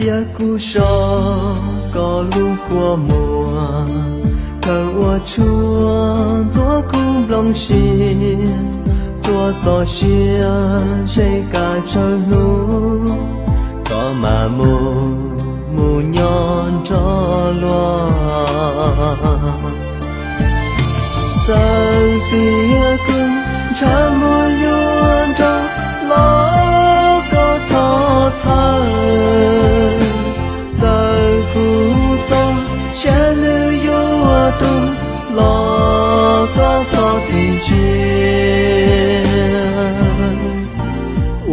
Cia kuv so koj lub kua muag, khaws ua tshuaj ntxuav kuv nplooj siab, txhua txoj sia ze kab tsawg hnub, koj mam mus mus nyob nrog luag. Txawm tias kuv ntshav muaj yuav nrog los koj txhob txhawj, txawm kuv txoj siab nws yuav tu los koj txhob tig ntsia.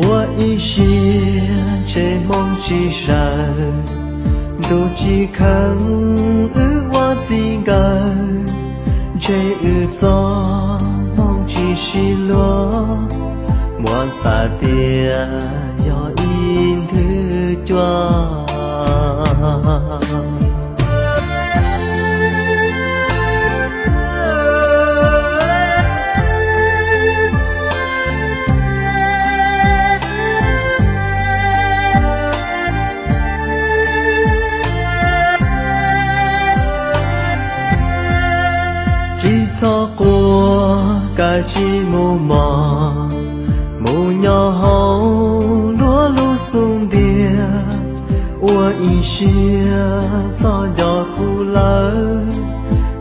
Ua ib siab ntshe hmoo tsis sawv, ntuj tsis kheev wb ua txij nkawm, ntshe wb txoj hmoo tsis sib luag, muab xav tias yog ib nthwv cua. Tsis txhob quaj, kav tsij mus mog, mus nyob hauv luag lub xub ntiag, ua ib siab txhob nco kuv lawm,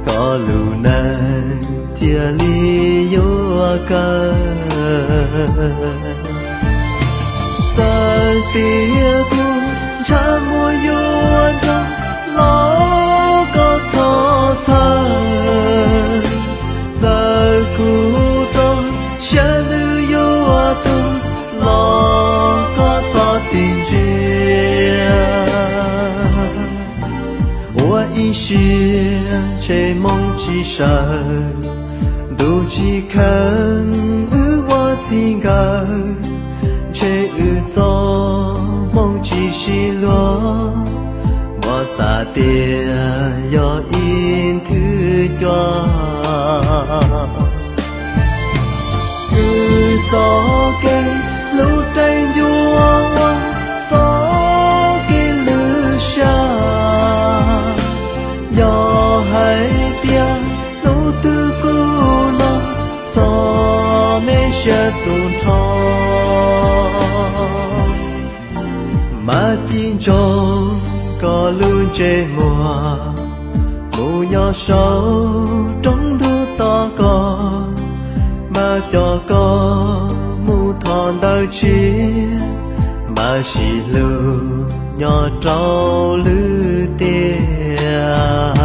koj lub neej thiaj li yuav kawg. Txawm tias kuv ntshav muaj yuav nrog los koj txhob txhawj, txawm kuv txoj sia nws yuav tu los koj txhob tig ntsia. Ua ib siab ntshe hmoo tsis sawv, ntuj tsis kheev wb ua txij nkawm, ntshe wb txoj hmoo tsis sib luag, muab xav tias yog ib nthwv cua. Wb txoj kev hlub rau ncua ua txoj kev lwj siab, yog hais tias hnub twg kuv hnov txoj me siab tu nrho, mas ci ntsoov koj lub ntsej muag, mus nyob saum roob ntug tos koj, mas coj koj mus thov ntawm tshiab, mas sib hlub nyob rau lwm tiam.